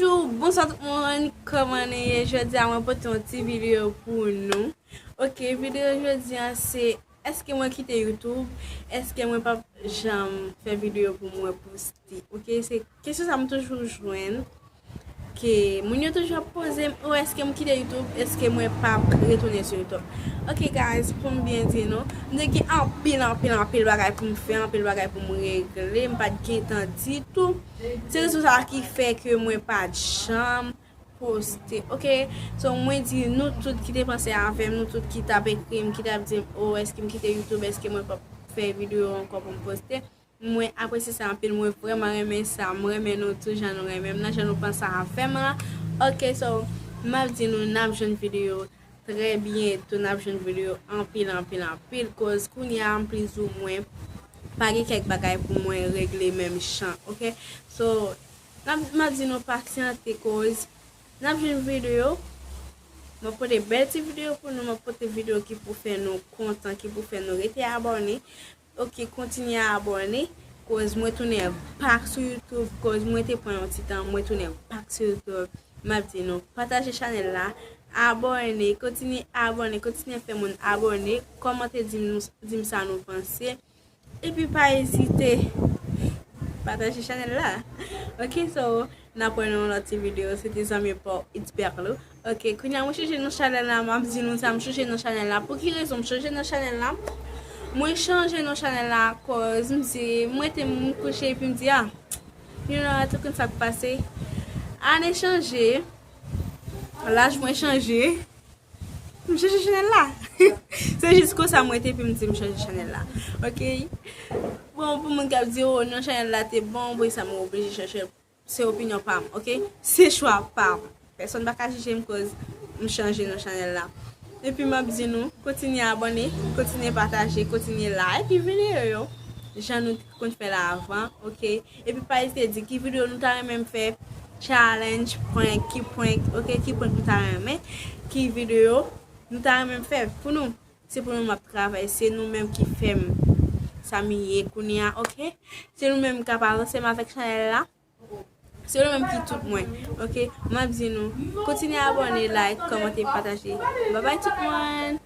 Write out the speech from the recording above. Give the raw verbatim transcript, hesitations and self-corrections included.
Yo, bonswa tout moun, kòman nou ye? Jodi a mwen pote yon ti videyo pou nou. Ok, videyo jodi a se, èske mwen kite YouTube? Èske mwen p ap janm fè videyo pou mwen poste? Ok, se kesyon sa m toujou jwenn, ke moun yo toujou ap poze m, o, èske m kite YouTube? Èske mwen p ap retounen sou YouTube? Ok, guys, pou m byen di nou, m te gen anpil, anpil, anpil bagay pou m fè, anpil bagay pou m regle, m pa t gen tan ditou. Se rezon sa ki fè ke mwen pa t janm poste, ok? So, mwen di nou tout ki te panse avè m, nou tout ki t ap ekri m, ki t ap di m, o, èske m kite YouTube, èske mwen p ap fè videyo ankò pou m poste? Mwen apresye sa anpil, mwen vrèman renmen sa, mwen renmen nou tou jan nou renmen m nan, jan nou panse avè m lan. Ok, so, m ap di nou, n ap jwenn videyo trè byento, n ap jwenn videyo anpil, anpil, anpil, koz kounye a m plizoumwen pa gen kèk bagay pou mwen regle menm jan, ok? So, m ap, m ap di nou pasyante, koz n ap jwenn videyo. M ap pote bèl ti videyo pou nou, m ap pote videyo ki pou fè nou kontan, ki pou fè nou rete abòne. Ok, kontinye abòne, koz mwen tounen back sou YouTube, koz mwen te pran yon ti tan, mwen tounen back sou YouTube. M ap di nou, pataje chanèl la, abòne, kontinye abòne, kontinye fè moun abòne, kòmante, di m, di m sa nou panse. Epi pa ezite pataje chanèl la. Ok, so, n ap wè nan yon lòt ti videyo. Se te zanmi pa w, It's Berlou. Ok, kounye a mwen chanje non chanèl la, m ap di nou sa, m chanje non chanèl la. Pou ki rezon m chanje non chanèl la? Mwen chanje non chanèl la, koz m di, mwen te m kouche epi m di, a, you know, tout konn sa k pase. Ane chanje, laj mwen chanje, m chanje chanèl la. Se jis konsa mwen te, epi m di m chanje chanèl la. Ok? Bon, pou moun k ap di, o, non chanèl la te bon, bon, sa mwen oblije chanje. Se opinyon pa m, ok? Se chwa pa m. Pèsonn pa ka jije m koz m chanje non chanèl la. Epi m ap di nou, kontinye abòne, kontinye pataje, kontinye like videyo yo, jan nou konn fè la avan, ok? Epi pa ezite di ki videyo nou ta renmen m fè, challenge, prank, ki prank, ok? Ki prank nou ta renmen, ki videyo nou ta renmen m fè pou nou. Se pou nou m ap travay, se nou menm ki fè m sa m ye kounye a, ok? Se nou menm k ap avanse m avèk chanèl la. Se nou menm ki tout mwen, ok? M ap di nou, kontinye abòne, like, kòmante, pataje. Babay tout moun!